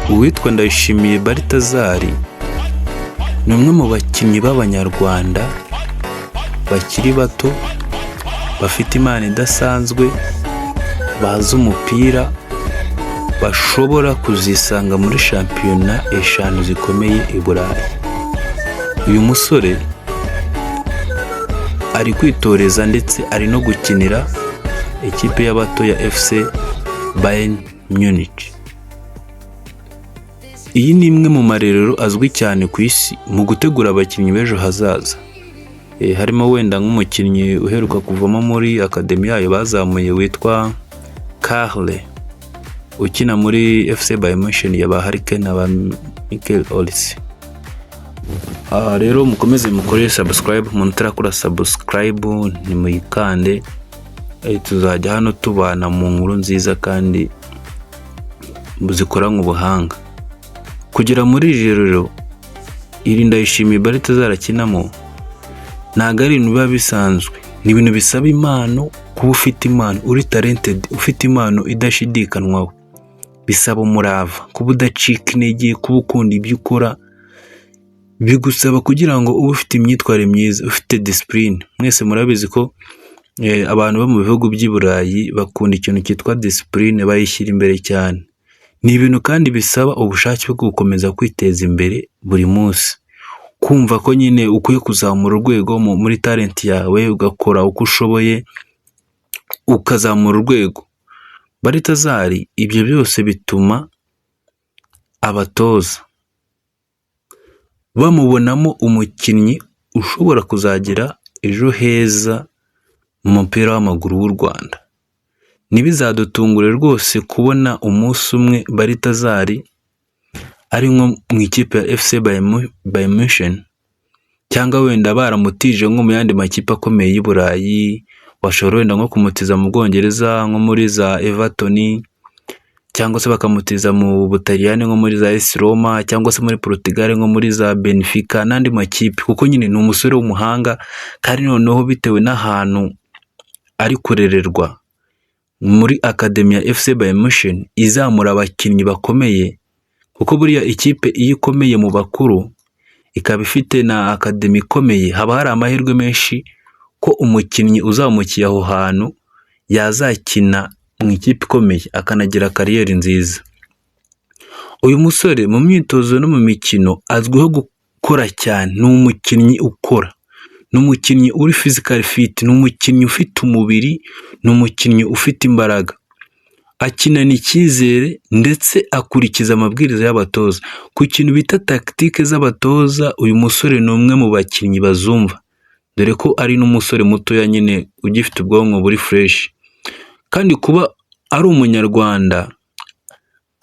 Uwitwa Ndayishimiye Balthazar ni umwe mu bakinnyi b'Abanyarwanda bakiri bato, bafite impano idasanzwe, bazi umupira, bashobora kuzisanga muri shampiyona eshanu zikomeye i Burayi. Uyu musore ari kwitoreza ndetse ari no gukinira ikipe y'abato ya FC Bayern Munich. Iyi ni imwe mu marerero azwi cyane ku isi mu gutegura abakinnyi b'ejo hazaza. Harimo wenda nk'umukinnyi uheruka kuvamo muri academy yayo bazamuye witwa Karl ukina muri FC Bayern Munich ya ba Harry Kane na ba Michael Olise. Aha rero mukomeze mukore subscribe, umuntu utarakora subscribe nimuyikande, tuzajya hano tubana mu nkuru nziza kandi zikoranywe ubuhanga. Kugera muri iri rerero iri Ndayishimiye Balthazar akinamo ntabwo ari ibintu biba bisanzwe, ni ibintu bisaba impano, kuba ufite impano, uri talented, ufite impano idashidikanywaho. Bisaba umurava, kuba udacika intege, kuba ukunda ibyo ukora, bigusaba kugira ngo ube ufite imyitwarire myiza, ufite discipline. Mwese murabizi ko abantu bo mu bihugu by'i Burayi bakunda ikintu cyitwa discipline, bayishyira imbere cyane. Ni ibintu kandi bisaba ubushake bwo gukomeza kwiteza imbere buri munsi. Kumva ko nyine ukwiye kuzamura urwego muri talent yawe, ugakora uko ushoboye, ukazamura urwego. Balthazar ibyo byose bituma abatoza bamubonamo umukinnyi ushobora kuzagira ejo heza mu mupira w'amaguru w'u Rwanda. Ntibizadutungure rwose kubona umunsi umwe Balthazar ari nko mu ikipe ya FC Bayern Munich cyangwa wenda baramutije nko mu yandi makipe akomeye y'i Burayi, bashobora wenda nko kumutiza mu Bwongereza nko muri za Everton cyangwa se bakamutiza mu Butaliyani nko muri za AS Roma cyangwa se muri Portugal nko muri za Benfica n'andi makipe, kuko nyine ni umusore w'umuhanga kandi noneho bitewe n'ahantu ari kurererwa muri academy ya FC Bayern Munich izamura abakinnyi bakomeye, kuko buriya ikipe iyo ikomeye mu bakuru ikaba ifite na academy ikomeye, haba hari amahirwe menshi ko umukinnyi uzamukiye aho hantu yazakina mu ikipe ikomeye akanagira career nziza. Uyu musore mu myitozo no mu mikino azwiho gukora cyane, ni umukinnyi ukora, ni umukinnyi uri physically fit, ni umukinnyi ufite umubiri, ni umukinnyi ufite imbaraga, akinana icyizere ndetse akurikiza amabwiriza y'abatoza. Ku kintu bita tactique z'abatoza, uyu musore ni umwe mu bakinnyi bazumva, dore ko ari n'umusore mutoya nyine ugifite ubwonko buri fresh, kandi kuba ari Umunyarwanda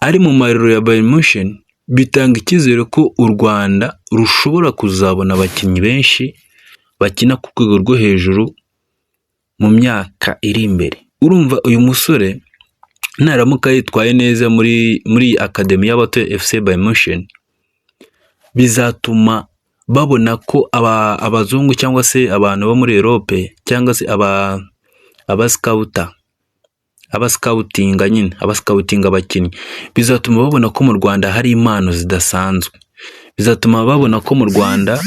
ari mu marerero ya Bayern Munich bitanga icyizere ko u Rwanda rushobora kuzabona abakinnyi benshi bakina ku rwego rwo hejuru mu myaka iri imbere. Urumva uyu musore naramuka yitwaye neza muri iyi academy y'abato ya FC Bayern Munich, bizatuma babona ko abazungu cyangwa se abantu bo muri Europe cyangwa se abascouter, abascoutinga nyine, abascoutinga abakinnyi, bizatuma babona ko mu Rwanda hari impano zidasanzwe, bizatuma babona ko mu Rwanda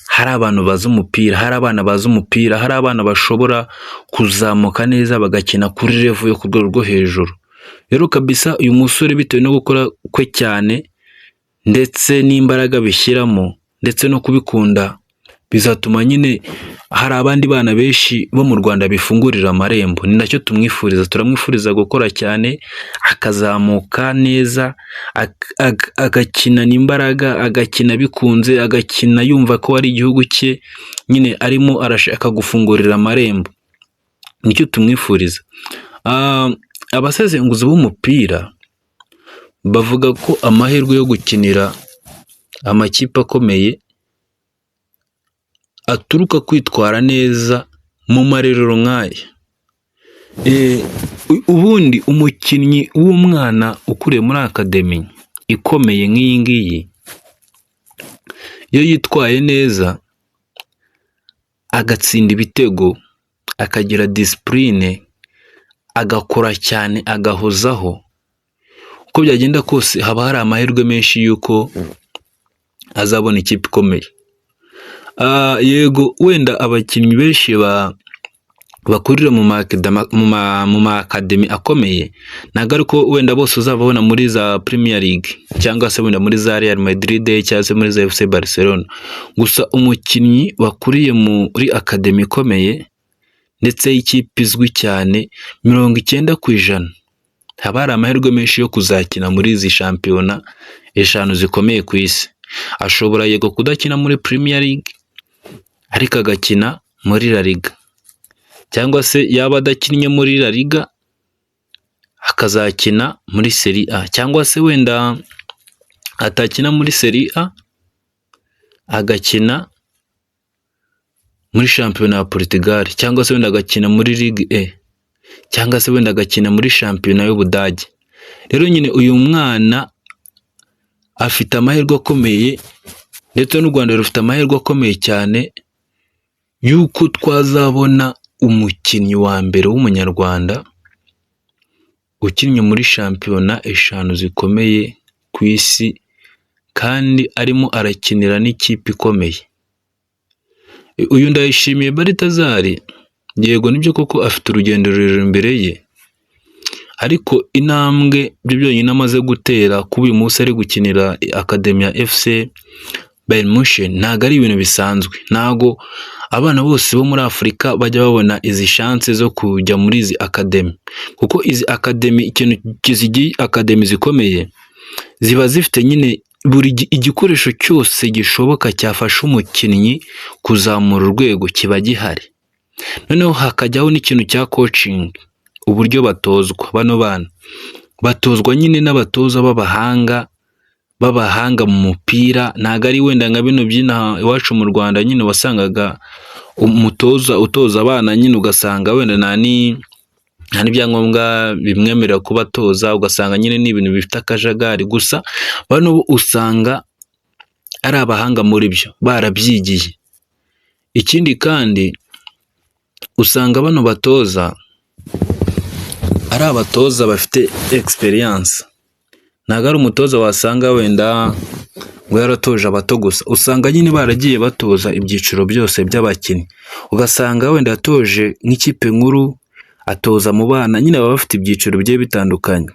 hari abantu bazi umupira, hari abana bazi umupira, hari abana bashobora kuzamuka neza bagakina kuri level yo ku rwego rwo hejuru. Rero kabisa uyu musore bitewe no gukora kwe cyane ndetse n'imbaraga abishyiramo ndetse no kubikunda, bizatuma nyine hari abandi bana benshi bo mu Rwanda bifungurira amarembo, ni nacyo tumwifuriza, turamwifuriza gukora cyane akazamuka neza, agakinana imbaraga, agakina abikunze, agakina yumva ko ari igihugu cye, nyine arimo arashaka gufungurira amarembo, nicyo tumwifuriza. Abasesenguzi b'umupira bavuga ko amahirwe yo gukinira amakipe akomeye aturuka kwitwara neza mu marerero nk'aya. Ubundi umukinnyi w'umwana ukuriye muri academy ikomeye nk'iyi ngiyi, iyo yitwaye neza agatsinda ibitego, akagira discipline, agakora cyane, agahozaho, Uko byagenda kose haba hari amahirwe menshi y'uko azabona ikipe ikomeye. Yego, wenda abakinnyi benshi bakurira mu ma academy akomeye, ntabwo ari ko wenda bose uzababona muri za Premier League cyangwa se wenda muri za Real Madrid cyangwa se muri za FC Barcelona. Gusa umukinnyi wakuriye muri academy ikomeye ndetse y'ikipe izwi cyane, 90% haba hari amahirwe menshi yo kuzakina muri izi shampiyona eshanu zikomeye ku isi. Ashobora yego kudakina muri Premier League, ariko agakina muri La Liga, cyangwa se yaba adakinnye muri La Liga akazakina muri Serie A, cyangwa se wenda atakina muri Serie A agakina muri shampiyona ya Portugal, cyangwa se wenda agakina muri Ligue 1, cyangwa se wenda agakina muri shampiyona y'Ubudage. Rero nyine uyu mwana afite amahirwe akomeye, ndetse n'u Rwanda rufite amahirwe akomeye cyane y'uko twazabona umukinnyi wa mbere w'Umunyarwanda ukinnye muri shampiyona eshanu zikomeye ku isi, kandi arimo arakinira n'ikipe ikomeye. Uyu Ndayishimiye Balthazar, yego nibyo koko afite urugendo rurerure imbere ye, ariko intambwe byo byonyine amaze gutera kuba uyu munsi ari gukinira academy ya FC Bayern Munchen ntabwo ari ibintu bisanzwe. Ntabwo abana bose bo muri Afurika bajya babona izi chance zo kujya muri izi academy, kuko izi academy, ikintu kizigiye academy zikomeye, ziba zifite nyine buri igikoresho cyose gishoboka cyafasha umukinnyi kuzamura urwego kiba gihari. Noneho hakajyaho n'ikintu cya coaching, uburyo batozwa. Bano bana batozwa nyine n'abatoza b'abahanga mu mupira, ntabwo ari wenda nka bino by'inaha iwacu mu Rwanda nyine wasangaga umutoza utoza abana nyine ugasanga wenda nta n'ibyangombwa bimwemerera kuba atoza, ugasanga nyine ni ibintu bifite akajagari. Gusa bano bo usanga ari abahanga muri byo, barabyigiye. Ikindi kandi usanga bano batoza ari abatoza bafite experience, ntabwo ari umutoza wasanga wenda ngo yaratoje abato gusa, usanga nyine baragiye batoza ibyiciro byose by'abakinnyi, ugasanga wenda yatoje nk'ikipe nkuru, atoza mu bana, nyine baba bafite ibyiciro bigiye bitandukanye.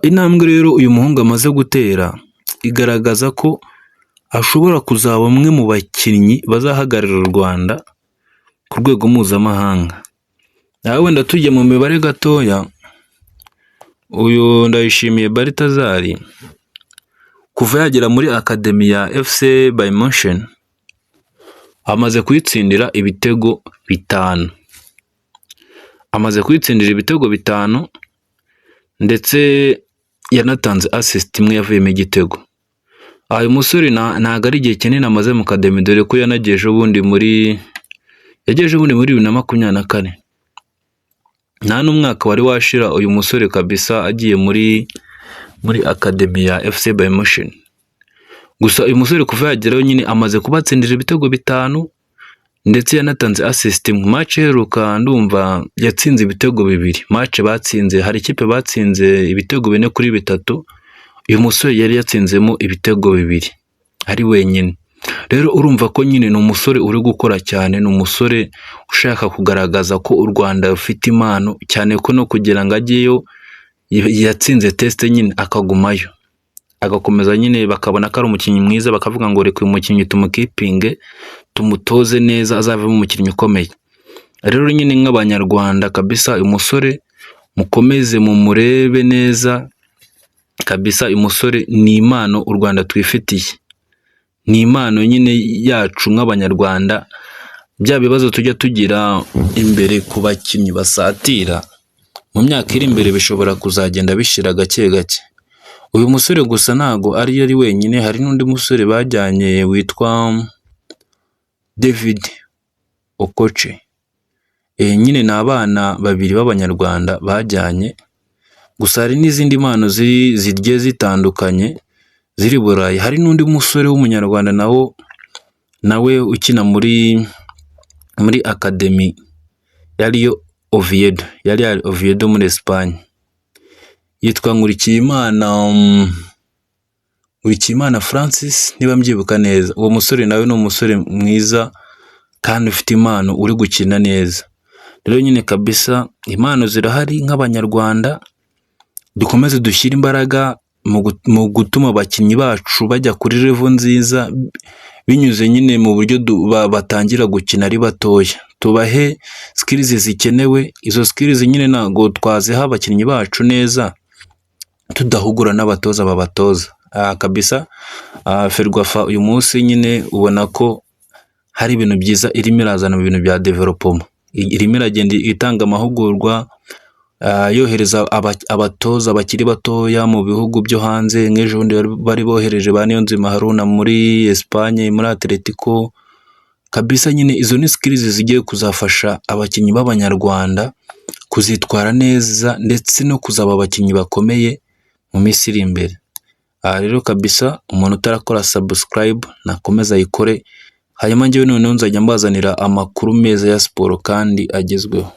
Intambwe rero uyu muhungu amaze gutera igaragaza ko ashobora kuzaba umwe mu bakinnyi bazahagararira u Rwanda ku rwego mpuzamahanga. Nawe wenda tujya mu mibare gatoya, uyu Ndayishimiye Balthazar kuva yagera muri academy ya FC Bayern Munchen amaze kuyitsindira ibitego 5, amaze kuyitsindira ibitego 5, ndetse yanatanze assist imwe yavuyemo igitego. Uyu musore ntabwo ari igihe kinini amaze mu academy, dore ko yanagiye ejo bundi muri yagiye ejo bundi muri 2024, nta n'umwaka wari washira uyu musore kabisa agiye muri academy ya FC Bayern Munchen. Gusa uyu musore kuva yagerayo nyine amaze kubatsindira ibitego 5, ndetse yanatanze assist mu match iheruka, ndumva yatsinze ibitego 2. Match batsinze, hari ikipe batsinze ibitego 4-3, uyu musore yari yatsinzemo ibitego 2 ari wenyine. Rero urumva ko nyine ni umusore uri gukora cyane, ni umusore ushaka kugaragaza ko u Rwanda rufite impano, cyane ko no kugira ngo ajyeyo yatsinze test nyine akagumayo, agakomeza nyine, bakabona ko ari umukinnyi mwiza, bakavuga ngo reka uyu mukinnyi tumukeepinge, tumutoze neza, azavemo umukinnyi ukomeye. Rero nyine nk'Abanyarwanda kabisa, uyu musore mukomeze mumurebe neza kabisa. Uyu musore ni impano u Rwanda twifitiye, ni impano nyine yacu nk'Abanyarwanda. Bya bibazo tujya tugira imbere ku bakinnyi basatira, mu myaka iri imbere bishobora kuzagenda bishira gake gake. Uyu musore gusa ntago ari wenyine, hari n'undi musore bajyanye witwa David Okoche. Nyine ni abana babiri b'Abanyarwanda bajyanye, gusa hari n'izindi mpano zigiye zitandukanye ziri i Burayi. Hari n'undi musore w'Umunyarwanda nawe ukina muri academy ya Real Oviedo, ya Real Oviedo muri Espagne. Yitwa Nkurikiyimana Francis niba mbyibuka neza. Uwo musore nawe ni umusore mwiza kandi ufite impano, uri gukina neza. Rero nyine kabisa impano zirahari, nk'Abanyarwanda dukomeze dushyire imbaraga mu gutuma abakinnyi bacu bajya kuri level nziza, binyuze nyine mu buryo batangira gukina ari batoya. Tubahe skills zikenewe. Izo skills nyine ntabwo twaziha abakinnyi bacu neza tudahugura n'abatoza babatoza. Kabisa FERWAFA uyu munsi nyine ubona ko hari ibintu byiza irimo irazana mu bintu bya development. Irimo iragenda itanga amahugurwa, yohereza abatoza bakiri batoya mu bihugu byo hanze. Nk'ejo bundi bari bohereje ba Niyonzima Haruna muri Espagne, muri Atletico. Kabisa nyine izo ni skills zigiye kuzafasha abakinnyi b'Abanyarwanda kuzitwara neza ndetse no kuzaba abakinnyi bakomeye mu minsi iri imbere. Aha rero kabisa umuntu utarakora subscribe nakomeze ayikore, hanyuma njyewe noneho nzajya mbazanira amakuru meza ya siporo kandi agezweho.